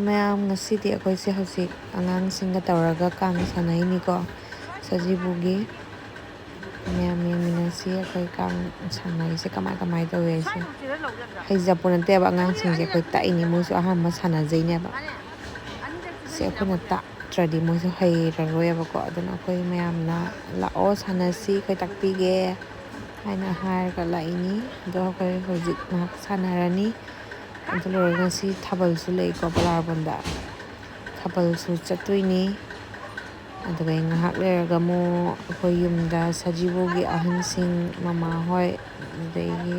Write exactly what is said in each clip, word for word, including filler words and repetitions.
ꯃꯌꯥꯝ, ꯉꯁꯤꯗꯤ ꯑꯩꯈꯣꯏꯁꯦ ꯍꯧꯖꯤꯛ ꯑꯉꯥꯡꯁꯤꯡꯒ ꯇꯧꯔꯒ ꯀꯥꯡ ꯁꯥꯟꯅꯩꯅꯤꯀꯣ, ꯁꯖꯤꯕꯨꯒꯤ꯫ ꯃꯌꯥꯝ ꯌꯦꯡꯃꯤꯟꯅꯁꯤ ꯑꯩꯈꯣꯏ ꯀꯥꯡ ꯁꯥꯟꯅꯔꯤꯁꯦ ꯀꯃꯥꯏ ꯀꯃꯥꯏ ꯇꯧꯋꯦ ꯍꯥꯏꯁꯦ꯫ ꯍꯩꯖꯄꯣꯠ ꯅꯠꯇꯦꯕ, ꯑꯉꯥꯡꯁꯤꯡꯁꯦ ꯑꯩꯈꯣꯏ ꯇꯥꯛꯏꯅꯤ, ꯃꯣꯏꯁꯨ ꯑꯍꯥꯟꯕ ꯁꯥꯟꯅꯖꯩꯅꯦꯕ꯫ ꯁꯤ ꯑꯩꯈꯣꯏꯅ ꯇꯥꯛꯇ꯭ꯔꯗꯤ ꯃꯣꯏꯁꯨ ꯍꯩꯔꯔꯣꯏꯕꯀꯣ꯫ ꯑꯗꯨꯅ ꯑꯩꯈꯣꯏ ꯃꯌꯥꯝꯅ "ꯂꯥꯛꯑꯣ ꯁꯥꯟꯅꯁꯤ, ꯑꯩꯈꯣꯏ ꯇꯥꯛꯄꯤꯒꯦ" ꯍꯥꯏꯅ ꯍꯥꯏꯔꯒ ꯂꯥꯛꯏꯅꯤ꯫ ꯑꯗꯣ ꯑꯩꯈꯣꯏ ꯍꯧꯖꯤꯛ ꯉꯥꯏꯍꯥꯛ ꯁꯥꯟꯅꯔꯅꯤ꯫ ꯑꯗꯨ ꯂꯣꯏꯔꯒ ꯉꯁꯤ ꯊꯥꯕꯜꯁꯨ ꯂꯩꯀꯣ ꯄꯂꯥꯔꯕꯣꯟꯗ꯫ ꯊꯥꯕꯜꯁꯨ ꯆꯠꯇꯣꯏꯅꯤ꯫ ꯑꯗꯨꯒ ꯉꯥꯏꯍꯥꯛ ꯂꯩꯔꯒ ꯑꯃꯨꯛ ꯑꯩꯈꯣꯏ ꯌꯨꯝꯗ ꯁꯖꯤꯕꯨꯒꯤ ꯑꯍꯟꯁꯤꯡ, ꯃꯃꯥ ꯍꯣꯏ, ꯑꯗꯨꯗꯒꯤ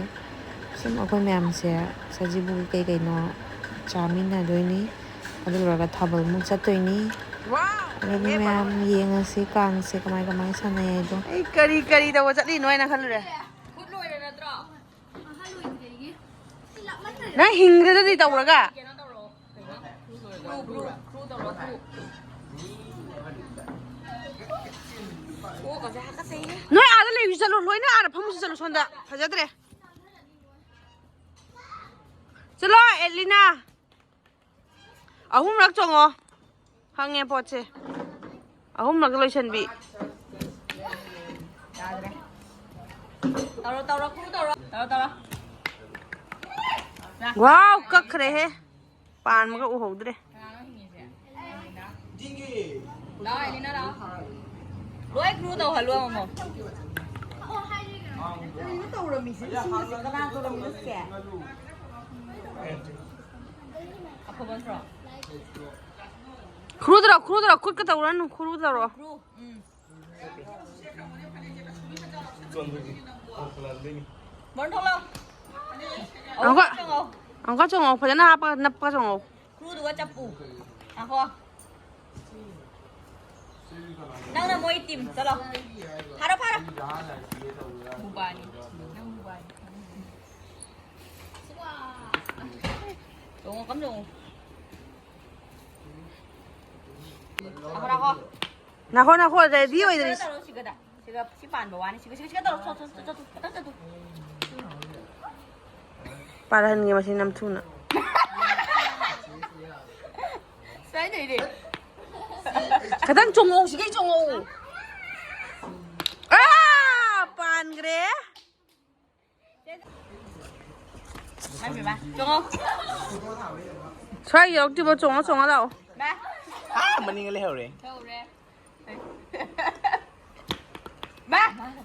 ꯁꯨꯝ ꯑꯩꯈꯣꯏ ꯃꯌꯥꯝꯁꯦ ꯁꯖꯤꯕꯨꯒꯤ ꯀꯩ ꯀꯩꯅꯣ ꯆꯥꯃꯤꯟꯅꯗꯣꯏꯅꯤ꯫ ꯑꯗꯨ ꯂꯣꯏꯔꯒ ꯊꯥꯕꯜꯃꯨꯛ ꯆꯠꯇꯣꯏꯅꯤ꯫ ꯑꯗꯨꯅ ꯃꯌꯥꯝ ꯌꯦꯡꯉꯁꯤ ꯀꯥꯡꯁꯦ ꯀꯃꯥꯏ ꯀꯃꯥꯏ ꯁꯥꯟꯅꯩ ꯍꯥꯏꯗꯣ꯫ ꯑꯩ ꯀꯔꯤ ꯀꯔꯤ ꯇꯧꯕ ꯆꯠꯂꯤꯅꯣ ꯍꯥꯏꯅ ꯈꯜꯂꯨꯔꯦ꯫ ꯅꯪ ꯍꯤꯡꯗꯗꯤ ꯇꯧꯔꯒ꯫ ꯅꯣꯏ ꯑꯥꯗ ꯂꯩꯕꯁꯨ ꯆꯠꯂꯣ, ꯂꯣꯏꯅ ꯑꯥꯗ ꯐꯝꯕꯁꯨ ꯆꯠꯂꯣ, ꯁꯣꯝꯗ ꯐꯖꯗ꯭ꯔꯦ꯫ ꯆꯠꯂꯣ ꯑꯦꯂꯤꯅꯥ꯫ ꯑꯍꯨꯝꯂꯛ ꯆꯣꯡꯉꯣ꯫ ꯈꯪꯉꯦ ꯄꯣꯠꯁꯦ꯫ ꯑꯍꯨꯝꯂꯛ ꯂꯣꯏꯁꯟꯕꯤ꯫ ꯌꯥꯗ꯭ꯔꯦ꯫ ꯇꯧꯔꯣ, ꯇꯧꯔꯣ, ꯀ꯭ꯔꯨ ꯇꯧꯔꯣ꯫ ꯇꯧꯔꯣ, ꯇꯧꯔꯣ꯫ ꯋꯥꯎ, ꯀꯛꯈ꯭ꯔꯦꯍꯦ꯫ ꯄꯥꯟꯕꯒ ꯎꯍꯧꯗ꯭ꯔꯦ꯫ ꯀꯅꯥꯅꯣ ꯍꯤꯡꯉꯤꯁꯦ? ꯂꯥꯛꯑꯣ, ꯑꯦꯂꯤꯅꯥ, ꯂꯥꯛꯑꯣ꯫ ꯂꯣꯏ ꯀ꯭ꯔꯨ ꯇꯧꯍꯜꯂꯣ ꯑꯃꯨꯛ꯫ ꯀꯩꯅꯣ ꯇꯧꯔꯝꯃꯤꯁꯦ? ꯏꯁꯤꯡꯒꯁꯦ ꯀꯅꯥ ꯇꯧꯔꯝꯃꯤꯅꯣ ꯁꯤꯁꯦ? ꯑꯐꯕ ꯅꯠꯇ꯭ꯔꯣ? ꯈꯨꯔꯨ ꯇꯧꯔꯣ, ꯈꯨꯔꯨ ꯇꯧꯔꯣ, ꯈꯨꯠꯀ ꯇꯧꯔꯅꯨ, ꯈꯨꯔꯨ ꯇꯧꯔꯣ꯫ ꯈꯨꯔꯨ, ꯎꯝ꯫ ꯕꯣꯔꯟ ꯊꯣꯛꯂꯛꯑꯣ꯫ ꯑꯃꯨꯛꯀ, ꯑꯃꯨꯛꯀ ꯆꯣꯡꯉꯣ, ꯐꯖꯅ ꯍꯥꯞꯄꯒ ꯅꯞꯄꯒ ꯆꯣꯡꯉꯣ꯫ ꯈꯨꯔꯨꯗꯨꯒ ꯆꯞꯄꯨ꯫ ꯉꯥꯏꯈꯣ꯫ ꯅꯪꯅ ꯃꯣꯏ ꯇꯤꯝ ꯆꯠꯂꯣ꯫ ꯐꯥꯔꯣ, ꯐꯥꯔꯣ꯫ ꯃꯨꯕꯥꯅꯤ꯫ ꯅꯪ ꯃꯨꯕꯥꯅꯤ꯫ ꯆꯣꯡꯉꯣ, ꯀꯝ ꯆꯣꯡꯉꯣ꯫ ꯂꯥꯛꯈꯣ, ꯂꯥꯛꯈꯣ꯫ ꯅꯥꯈꯣ, ꯅꯥꯈꯣ, ꯔꯦꯗꯤ ꯑꯣꯏꯗ꯭ꯔꯤ꯫ ꯁꯤꯒ ꯇꯧꯔꯣ, ꯁꯤꯒꯗ꯫ ꯁꯤꯒ, ꯁꯤ ꯄꯥꯟꯕ ꯋꯥꯅꯤ꯫ ꯁꯤꯒ, ꯁꯤꯒ, ꯁꯤꯒ ꯇꯧꯔꯣ꯫ ꯆꯣ, ꯆꯣ, ꯆꯣ, ꯆꯣ, ꯆꯣ, ꯆꯣ꯫ ꯄꯥꯜꯍꯟꯒꯦ ꯃꯁꯤ ꯅꯝꯊꯨꯅ꯫ ꯈꯤꯇꯪ ꯆꯣꯡꯉꯛꯑꯣ, ꯁꯤꯒꯩ ꯆꯣꯡꯉꯛꯑꯣ꯫ ꯑꯥ! ꯄꯥꯟꯈ꯭ꯔꯦ꯫ ꯆꯣꯡꯉꯣ꯫ ꯁ꯭ꯋꯥꯏ ꯌꯧꯔꯛꯇ꯭ꯔꯤꯕꯣ? ꯆꯣꯡꯉ ꯆꯣꯡꯉ ꯂꯥꯛꯑꯣ꯫ ꯃꯥ꯫ ꯑꯥ, ꯃꯅꯤꯡꯗ ꯂꯩꯍꯧꯔꯦ꯫ ꯂꯩꯍꯧꯔꯦ꯫ ꯃꯥ꯫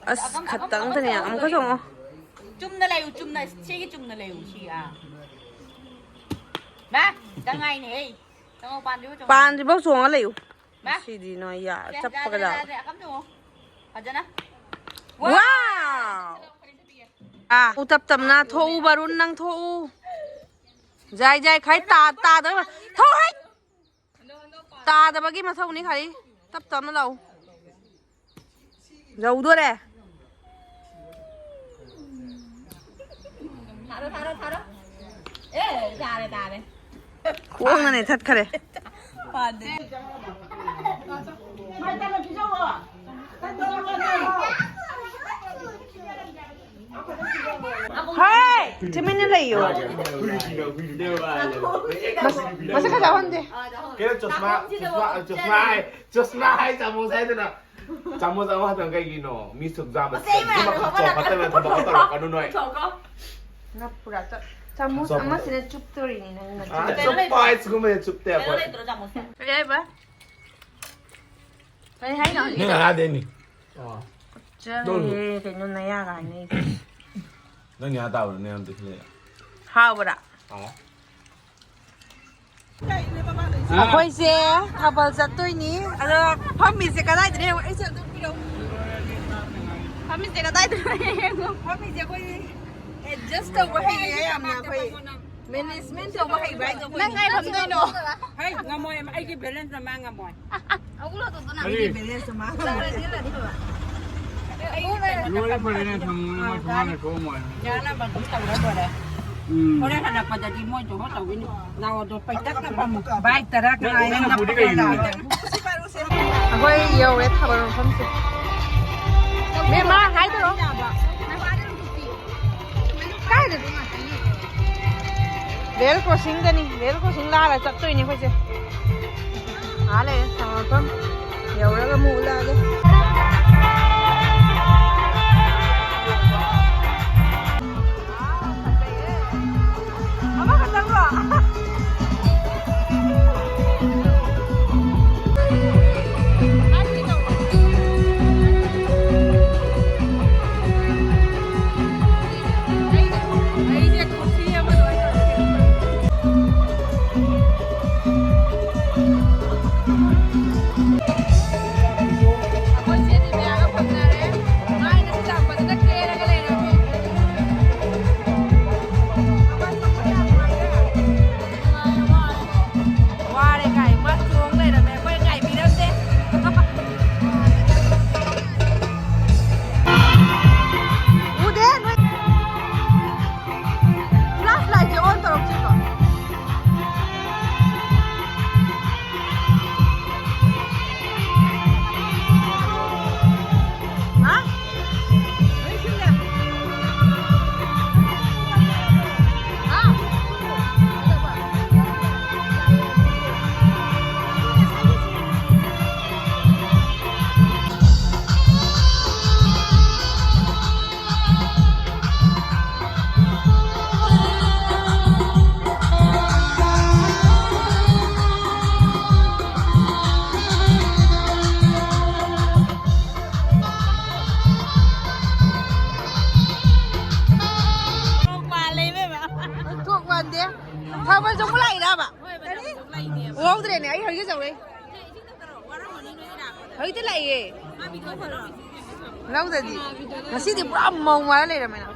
ꯑꯁ, ꯑꯀꯝ-, ꯑꯀꯝ-, ꯈꯇꯪꯗꯅꯦ꯫ ꯑꯀꯝ ꯑꯃꯨꯛꯀ ꯇꯧꯔꯤ꯫ ꯆꯣꯡꯉꯣ꯫ ꯆꯨꯝꯅ ꯂꯩꯌꯨ, ꯆꯨꯝꯅ꯫ ꯁꯤꯒꯤ ꯆꯨꯝꯅ ꯂꯩꯌꯨ, ꯁꯤ, ꯑꯥ꯫ ꯃꯥ, ꯈꯤꯇꯪ ꯉꯥꯏꯅꯦ, ꯍꯦ꯫ ꯆꯣꯡꯉꯣ, ꯄꯥꯟꯗ꯭ꯔꯤꯕꯧ ꯆꯣꯡꯉꯣ꯫ ꯄꯥꯟꯗ꯭ꯔꯤꯕꯧ ꯆꯣꯡꯉ ꯂꯩꯌꯨ꯫ ꯃꯥ꯫ ꯁꯤꯗꯤ ꯅꯣꯏ ꯌꯥ-, ꯁꯦ, ꯆꯞꯄꯒ ꯌꯥꯗ꯭ꯔꯦ, ꯂꯥꯛꯑꯣ꯫ ꯌꯥꯗ꯭ꯔꯦ, ꯑꯀꯝ ꯆꯣꯡꯉꯣ꯫ ꯐꯖꯅ꯫ ꯋꯥꯎ! ꯑꯥ, ꯎ ꯇꯞ ꯇꯞꯅ ꯊꯣꯛꯎ, ꯕꯥꯔꯨꯟ, ꯅꯪ ꯊꯣꯛꯎ꯫ ꯖꯥꯏ, ꯖꯥꯏ, ꯈꯥꯏ ꯇꯥ-, ꯇꯥꯗꯕ-, ꯊꯣꯛ ꯍꯩꯠ! ꯇꯥꯗꯕꯒꯤ ꯃꯊꯧꯅꯤ, ꯈꯥꯏ꯫ ꯇꯞ ꯇꯞꯅ ꯂꯥꯛꯎ꯫ ꯌꯧꯗꯣꯔꯦ꯫ ꯊꯥꯔꯣ, ꯊꯥꯔꯣ, ꯊꯥꯔꯣ꯫ ꯑꯦ, ꯇꯥꯔꯦ, ꯇꯥꯔꯦ꯫ ꯈꯣꯡꯅꯅꯦ ꯊꯠꯈꯔꯦ꯫ ꯄꯥꯟꯗꯦ꯫ ꯍꯦ! ꯇꯨꯃꯤꯟꯅ ꯂꯩꯌꯣ꯫ ꯃꯁ-, ꯃꯁꯛ ꯈꯔ ꯆꯥꯎꯍꯟꯗꯦ꯫ ꯀꯩꯅꯣ, ꯆꯣꯁꯃꯥ, ꯆꯣꯁꯃꯥ, ꯆꯣꯁꯃꯥ ꯍꯥꯏ, ꯆꯣꯁꯃꯥ ꯍꯥꯏ, ꯆꯥꯃꯣꯁ ꯍꯥꯏꯗꯅ꯫ ꯆꯥꯃꯣꯁ ꯑꯃꯈꯛꯇꯪ ꯀꯩꯒꯤꯅꯣ? ꯃꯤ ꯁꯨꯛ ꯌꯥꯝꯕꯁꯤꯗ꯫ ꯑꯁꯦꯡꯕ ꯌꯥꯗꯕ ꯆꯣ ꯐꯠꯇꯕ ꯊꯕꯛ ꯇꯧꯔꯛꯀꯅꯨ ꯅꯣꯏ꯫ ꯄꯨꯊꯣꯛꯈ꯭ꯔꯣ꯫ ꯅꯞꯄꯨꯔꯥ ꯆ-, ꯆꯥꯃꯣꯁ ꯆꯥꯃꯣꯁ꯫ ꯑꯃꯁꯤꯅ ꯆꯨꯞꯇꯣꯔꯤꯅꯤ ꯅꯪ ꯅꯆꯤꯟ꯫ ꯑꯥ, ꯀꯩꯅꯣ ꯆꯨꯞꯄ ꯂꯩꯇ꯭ꯔꯣ? ꯍꯥꯏꯁꯤꯒꯨꯝꯕꯁꯦ ꯆꯨꯞꯇꯦ ꯀꯩꯅꯣ ꯑꯩꯈꯣꯏ꯫ ꯂꯩꯇ꯭ꯔꯣ ꯆꯥꯃꯣꯁꯇꯣ? ꯀꯔꯤ ꯍꯥꯏꯕ? ꯀꯔꯤ ꯍꯥꯏꯅꯣ ꯍꯧꯖꯤꯛ? ꯅꯪ ꯑꯍꯥꯟꯗꯩꯅꯤ꯫ ꯑꯣ꯫ ꯆꯠꯂꯦ, ꯀꯩꯅꯣ ꯅꯌꯥꯒ ꯍꯥꯏꯅꯩ꯫ ꯅꯪ ꯌꯥ ꯇꯥꯕ꯭ꯔꯣ? ꯅꯌꯥꯝ ꯇꯦꯛꯁꯤꯜꯂꯛꯑꯦ꯫ ꯍꯥꯎꯕ꯭ꯔꯥ? ꯑꯣ꯫ ꯑꯩꯈꯣꯏꯁꯦ ꯊꯥꯕꯜ ꯆꯠꯇꯣꯏꯅꯤ꯫ ꯑꯗꯣ ꯐꯝꯃꯤꯁꯦ ꯀꯗꯥꯏꯗꯅꯣ ꯌꯦꯡꯉꯣ꯫ ꯑꯩꯁꯦ ꯑꯗꯨꯝ ꯄꯤꯔꯛꯎ꯫ ꯐꯝꯃꯤꯁꯦ ꯀꯗꯥꯏꯗꯅꯣ ꯌꯦꯡꯉꯣ꯫ ꯐꯝꯃꯤꯁꯦ ꯑꯩꯈꯣꯏ adjust ꯇꯧꯕ ꯍꯩꯌꯦ ꯌꯥꯝꯅ ꯑꯩꯈꯣꯏ꯫ Management ꯇꯧꯕ ꯍꯩꯕ ꯍꯥꯏꯗꯣ ꯑꯩꯈꯣꯏ꯫ ꯅꯪ ꯀꯥꯏ ꯐꯝꯗꯣꯏꯅꯣ? ꯍꯩ, ꯉꯝꯃꯣꯏ, ꯑꯩꯒꯤ balance ꯃꯥꯡ ꯉꯝꯃꯣꯏ꯫ ꯑꯩꯒꯤ balance ꯃꯥꯡ ꯉꯝꯃꯣꯏ꯫ ꯂꯣꯏꯔꯦ, ꯐꯔꯦꯅꯦ, ꯊꯝꯃꯣꯅꯦ, ꯃꯣꯏ ꯊꯣꯡꯒꯥꯟꯗ ꯊꯣꯛꯑꯝꯃꯣꯏ꯫ ꯌꯥꯅꯕ ꯑꯗꯨꯝ ꯇꯧꯔ ꯂꯣꯏꯔꯦ꯫ ꯎꯝ꯫ ꯍꯣꯔꯦꯟ ꯍꯜꯂꯛꯄꯗꯗꯤ ꯃꯣꯏ ꯖꯒꯣꯏ ꯇꯧꯕꯤꯅꯤ꯫ ꯅꯥꯎꯗꯣ ꯄꯩꯇꯛꯅ ꯐꯝꯃꯨ꯫ Bike ꯇꯔꯥ ꯅꯪ, ꯅꯪ ꯎꯄꯨꯗꯤ ꯀꯩꯅꯣ? ꯑꯩꯈꯣꯏ ꯌꯧꯔꯦ ꯊꯥꯕꯜ ꯃꯐꯝꯁꯦ꯫ ꯕꯦꯝꯃ, ꯍꯥꯏꯗꯔꯣ? ꯀꯥꯏꯗꯅꯣ? Rail crossing ꯗꯅꯤ꯫ Rail crossing ꯂꯥꯜꯂ ꯆꯠꯇꯣꯏꯅꯤ ꯑꯩꯈꯣꯏꯁꯦ꯫ ꯉꯥꯏꯍꯥꯛ ꯂꯩꯔꯦ ꯊꯝꯃꯐꯝ ꯌꯧꯔꯒ ꯑꯃꯨꯛ ꯎꯠꯂꯛꯑꯒꯦ꯫ ꯑꯃꯈꯛꯇꯪꯂꯣ? ꯑꯩꯁꯦ ꯀꯣꯐꯤ ꯑꯃ ꯂꯣꯏ ꯇꯧꯔꯦ꯫ ꯑꯩꯈꯣꯏ ꯆꯦ ꯗꯤꯕꯤꯌꯥꯒ ꯐꯝꯅꯔꯦ꯫ ꯃꯥꯏ ꯉꯁꯤ ꯌꯥꯝ ꯐꯖꯅ ꯀꯦꯔꯒ ꯂꯩꯔꯝꯃꯦ꯫ ꯋꯥꯔꯦ ꯀꯥꯏ, ꯃꯥ ꯆꯣꯡ ꯂꯩꯔꯝꯃꯦ꯫ ꯑꯩꯈꯣꯏ ꯉꯥꯏꯕꯤꯔꯝꯗꯦ꯫ ꯎꯗꯦ ꯅꯣꯏ꯫ ꯐ꯭ꯂꯥꯁ ꯂꯥꯏꯠꯁꯦ ꯑꯣꯟ ꯇꯧꯔꯛꯇ꯭ꯔꯤꯕꯣ? ꯍꯥ? ꯍꯥ? ꯊꯣꯛ ꯃꯥꯜꯂꯦ ꯏꯕꯦꯝꯃ꯫ ꯊꯣꯛ ꯃꯥꯟꯗꯦ꯫ ꯊꯥꯕꯜ ꯆꯣꯡꯕ ꯂꯥꯛꯏꯔꯕ? ꯎꯍꯧꯗ꯭ꯔꯦꯅꯦ, ꯑꯩ ꯍꯧꯖꯤꯛ ꯆꯧꯔꯛꯏ꯫ ꯍꯧꯖꯤꯛꯇ ꯂꯥꯛꯏꯌꯦ꯫ ꯂꯧꯗꯗꯤ꯫ ꯉꯁꯤꯗꯤ ꯄꯨꯔꯥ ꯃꯧ ꯃꯥꯜꯂ ꯂꯩꯔꯝꯃꯦ ꯅꯪ꯫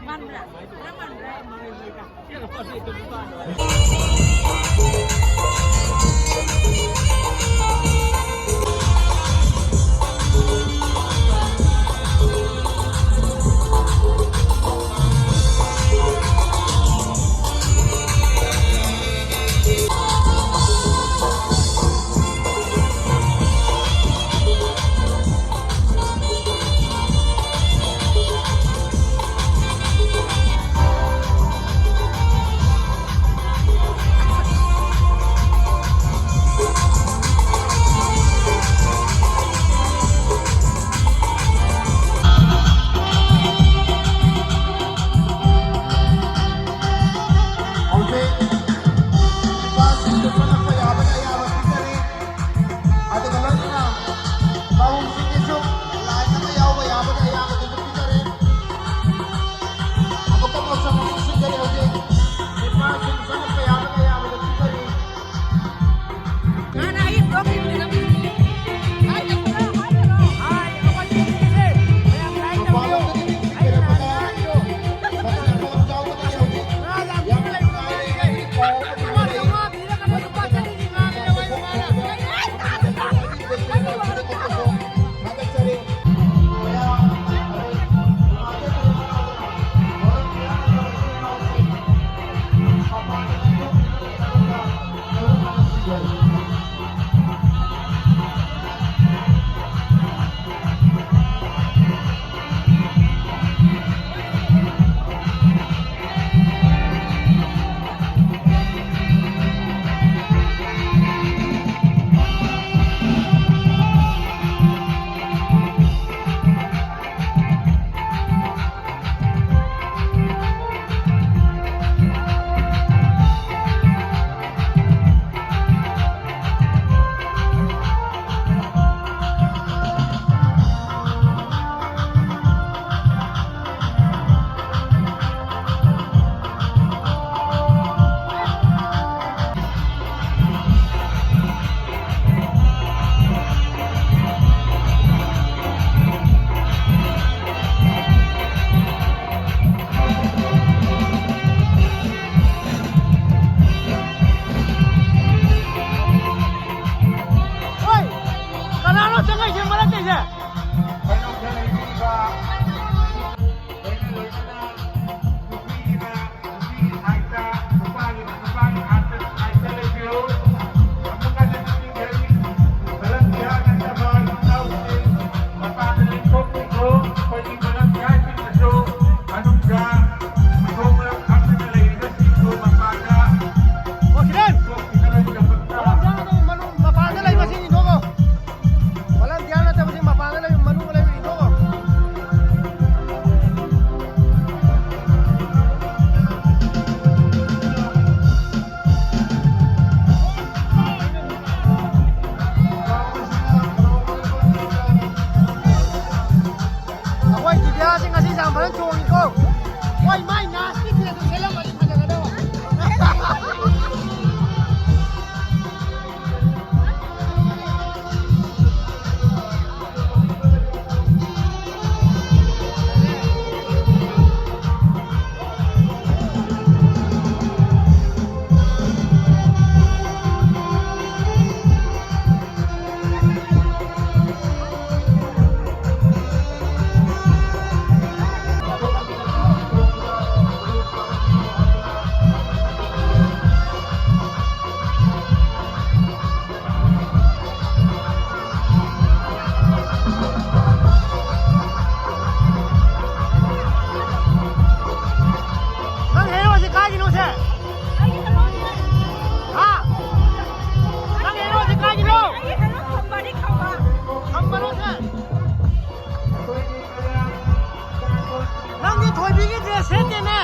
ꯊꯣꯏꯕꯤꯒꯤ ꯗ꯭ꯔꯦꯁ ꯁꯦꯠꯇꯦꯅꯦ꯫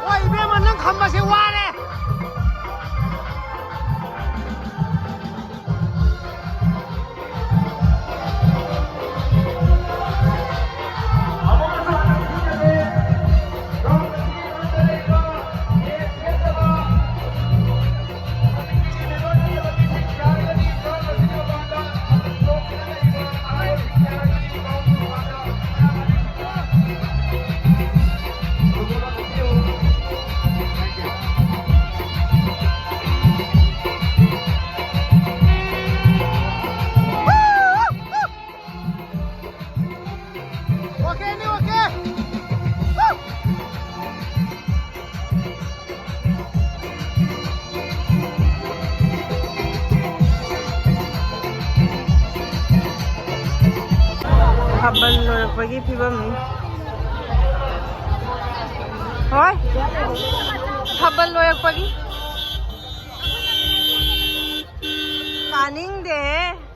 ꯍꯣꯏ, ꯏꯕꯦꯝꯃ, ꯅꯪ ꯈꯝꯕꯁꯦ ꯋꯥꯔꯦ꯫ Okay, okay. ꯊꯥꯕꯜ ꯂꯣꯏꯔꯛꯄꯒꯤ ꯐꯤꯕꯝꯅꯤ꯫ ꯍꯣꯏ, ꯊꯥꯕꯜ ꯂꯣꯏꯔꯛꯄꯒꯤ꯫ ꯇꯥꯅꯤꯡꯗꯦꯍꯦ꯫